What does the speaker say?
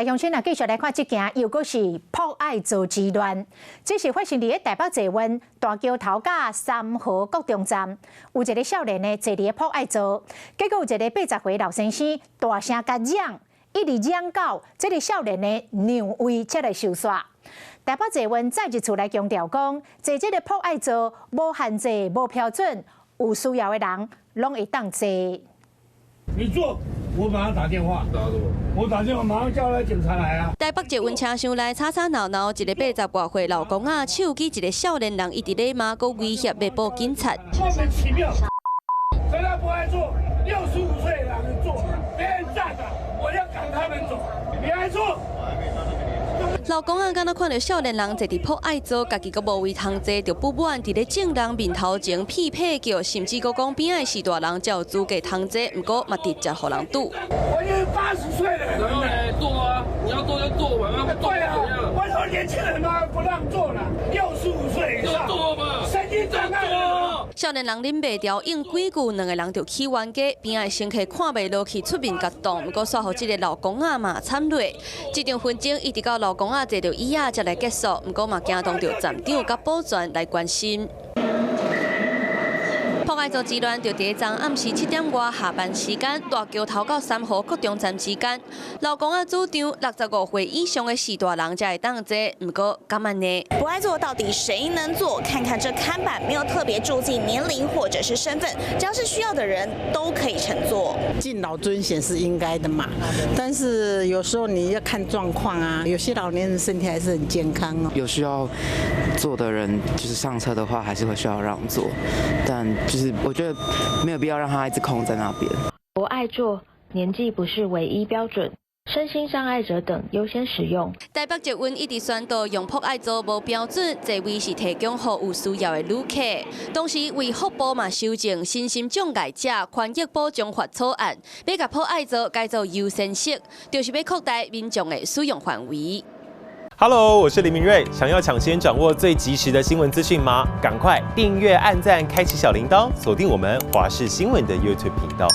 鄉親啊，繼續來看這件，又閣是朴愛座之亂。這是發生佇咧台北捷運大橋頭佮三和國中站，有一个少年呢坐佇咧朴愛座，結果有一个80歲老先生大聲共嚷，一直嚷到這个少年的讓位才來收煞。台北捷運再一次來強調講，坐這个朴愛座無限制、無標準，有需要的人攏會當坐。你坐，我馬上打電話。我打電話馬上叫來警察來啊！台北捷運車廂內吵吵鬧鬧，一个80外歲老公仔，手舉一个少年人，一直咧罵，閣威脅欲報警察。莫名其妙，誰都不愛坐，65歲的人坐，別人站的，我要趕他們走，你愛坐。老公仔敢若看著少年人坐佇朴愛座，家己閣無位通坐，就不滿佇咧眾人面頭前屁屁叫，甚至閣講邊仔的序大人才有資格通坐，毋過嘛直接予人堵。我已經80歲了，坐啊！你要坐就坐嘛，對啊，為什麼年輕人嘛不讓坐了？65歲以上，坐嘛，神經障礙。少年人忍袂牢，應幾句，兩个人就起冤家，邊仔的乘客看袂落去，出面共擋，毋過煞予這个老公仔嘛慘落。這場紛爭一直到老公仔坐著椅仔才來結束，毋過嘛驚動著站長佮保全來關心。朴愛座之亂就佇昨暗時7點外下班時間，大橋頭到三和國中站之間，老公仔主張65歲以上的序大人才會當坐，毋過敢按呢？朴愛座到底誰能坐？看看這看板，沒有特別註記年齡或者是身份，只要是需要的人都可以乘坐。敬老尊賢是應該的嘛，但是有時候你要看狀況啊，有些老年人身體還是很健康哦。有需要坐的人，就是上車的話，還是會需要讓座，但就是我覺得沒有必要讓他一直空在那邊。朴愛座，年紀不是唯一標準，身心障礙者等優先使用。台北捷運一直宣導用朴愛座無標準，座位是提供予有需要的旅客。同時衛福部嘛修正身心障礙者權益保障法草案，欲共朴愛座改做優先席，就是欲擴大民眾的使用範圍。 Hello，我是林明瑞。想要搶先掌握最及時的新聞資訊嗎？趕快訂閱、按讚、開啟小鈴鐺，鎖定我們華視新聞的 YouTube 頻道。